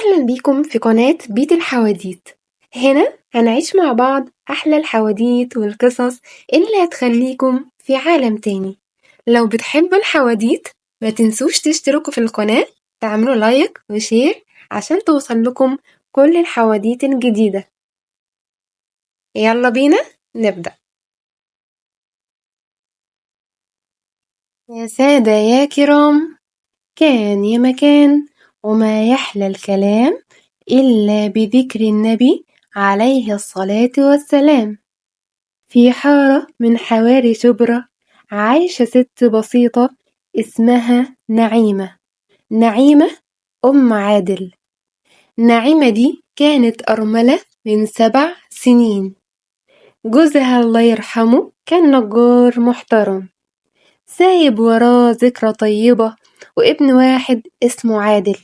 أهلا بيكم في قناة بيت الحواديت. هنا هنعيش مع بعض أحلى الحواديت والقصص اللي هتخليكم في عالم تاني. لو بتحبوا الحواديت ما تنسوش تشتركوا في القناة، تعملوا like و share عشان توصل لكم كل الحواديت الجديدة. يلا بينا نبدأ. يا سادة يا كرام، كان يا مكان وما يحلى الكلام إلا بذكر النبي عليه الصلاة والسلام. في حارة من حواري شبرا عايشة ست بسيطة اسمها نعيمة. نعيمة أم عادل. نعيمة دي كانت أرملة من 7 سنين. جوزها الله يرحمه كان نجار محترم، سايب وراه ذكرى طيبة وابن واحد اسمه عادل.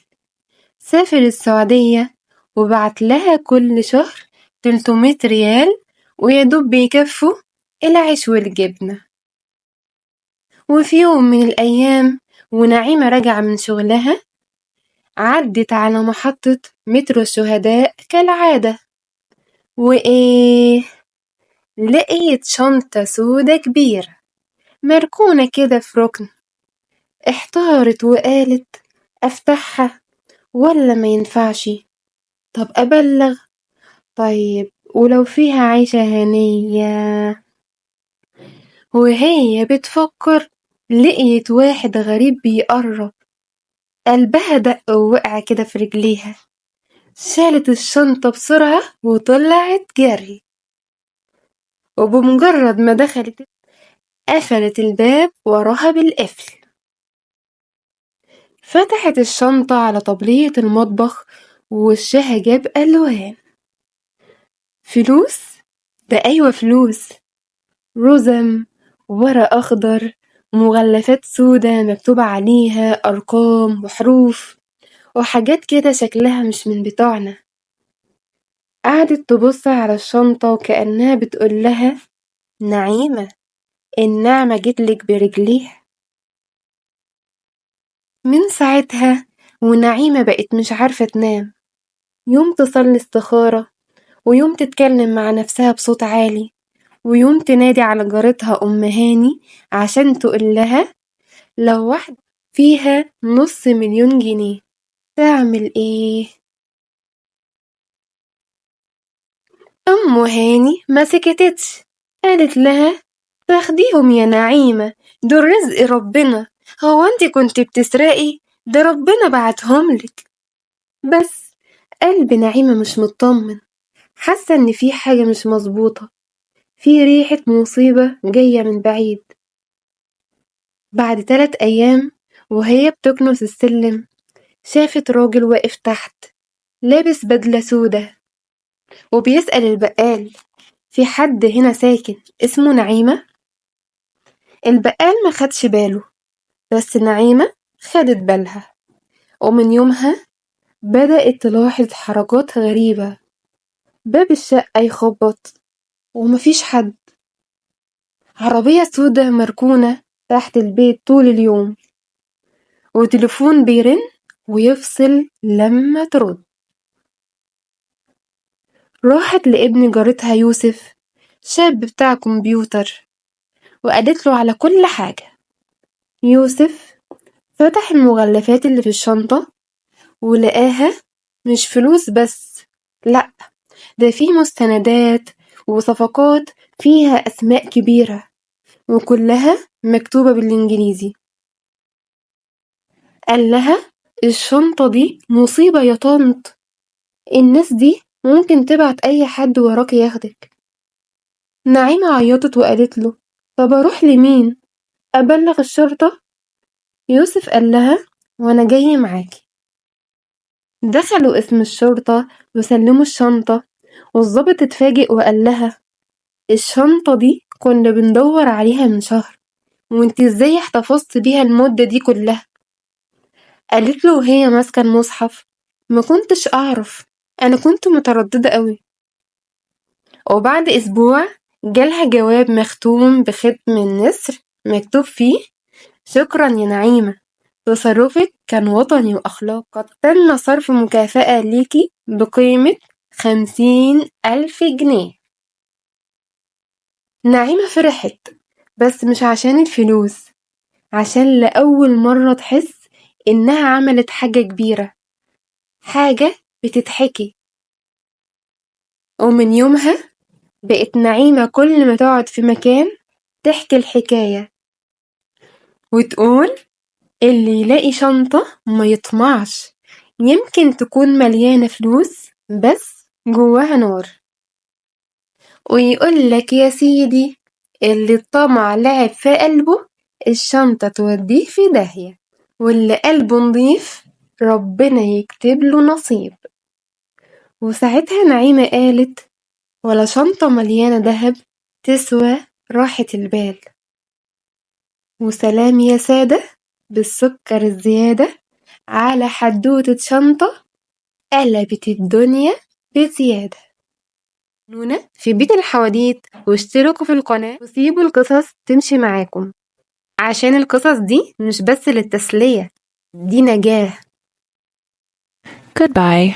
سافر السعودية وبعت لها كل شهر 300 ريال ويدوب بيكفوا العيش والجبنة. وفي يوم من الأيام ونعيمة راجعة من شغلها عدت على محطة مترو الشهداء كالعادة، وإيه لقيت شنطة سودة كبيرة مركونة كده في ركن. احتارت وقالت أفتحها ولا ما ينفعش؟ طب أبلغ؟ طيب ولو فيها عيشة هنية؟ وهي بتفكر لقيت واحد غريب بيقرب. قلبها دق ووقع كده في رجليها. شالت الشنطة بسرعة وطلعت جري، وبمجرد ما دخلت قفلت الباب وراها بالقفل. فتحت الشنطة على طبلية المطبخ ووشها جاب ألوان. فلوس؟ ده أيوة فلوس، رزم، ورق أخضر، مغلفات سودة مكتوب عليها أرقام وحروف وحاجات كده شكلها مش من بتوعنا. قعدت تبص على الشنطة وكأنها بتقول لها نعيمة النعمة جتلك برجليها. من ساعتها ونعيمة بقت مش عارفة تنام، يوم تصلي استخارة، ويوم تتكلم مع نفسها بصوت عالي، ويوم تنادي على جارتها أم هاني عشان تقول لها لو واحدة فيها 500,000 جنيه تعمل ايه؟ أم هاني ما سكتتش، قالت لها تاخديهم يا نعيمة، دول رزق ربنا، هو انت كنت بتسرقي؟ ده ربنا بعتهم لك. بس قلب نعيمة مش مطمن، حاسة ان في حاجة مش مظبوطة، في ريحة مصيبة جاية من بعيد. بعد 3 أيام وهي بتكنس السلم شافت راجل واقف تحت لابس بدلة سودة وبيسأل البقال في حد هنا ساكن اسمه نعيمة؟ البقال ما خدش باله، بس نعيمة خدت بالها، ومن يومها بدأت تلاحظ حركات غريبة. باب الشقة يخبط ومفيش حد، عربية سودة مركونة تحت البيت طول اليوم، وتليفون بيرن ويفصل لما ترد. راحت لابن جارتها يوسف، شاب بتاع كمبيوتر، وقالت له على كل حاجة. يوسف فتح المغلفات اللي في الشنطة ولقاها مش فلوس بس، لأ ده فيه مستندات وصفقات فيها أسماء كبيرة وكلها مكتوبة بالإنجليزي. قال لها الشنطة دي مصيبة يا طنط، الناس دي ممكن تبعت أي حد وراك ياخدك. نعيمة عيطت وقالت له طب أروح لمين؟ أبلغ الشرطة؟ يوسف قال لها وأنا جاي معاكي. دخلوا اسم الشرطة وسلموا الشنطة، والظابط اتفاجئ وقال لها الشنطة دي كنا بندور عليها من شهر، وانت ازاي احتفظت بيها المدة دي كلها؟ قالت له وهي ماسكة المصحف ما كنتش أعرف، أنا كنت مترددة قوي. وبعد أسبوع جالها جواب مختوم بختم النسر مكتوب فيه شكرا يا نعيمة، تصرفك كان وطني وأخلاق، قد تم صرف مكافأة ليكي بقيمة 50,000 جنيه. نعيمة فرحت، بس مش عشان الفلوس، عشان لأول مرة تحس إنها عملت حاجة كبيرة، حاجة بتتحكي. ومن يومها بقت نعيمة كل ما تقعد في مكان تحكي الحكاية وتقول اللي يلاقي شنطة ما يطمعش، يمكن تكون مليانة فلوس بس جواها نار. ويقول لك يا سيدي اللي الطمع لعب في قلبه الشنطة توديه في داهية، واللي قلبه نضيف ربنا يكتب له نصيب. وساعتها نعيمة قالت ولا شنطة مليانة دهب تسوى راحة البال. وسلام يا سادة بالسكر الزيادة على حدوتة شنطة قلبت الدنيا بزيادة. نونا في بيت الحواديت، واشتركوا في القناة وسيبوا القصص تمشي معاكم، عشان القصص دي مش بس للتسلية، دي نجاة. Goodbye.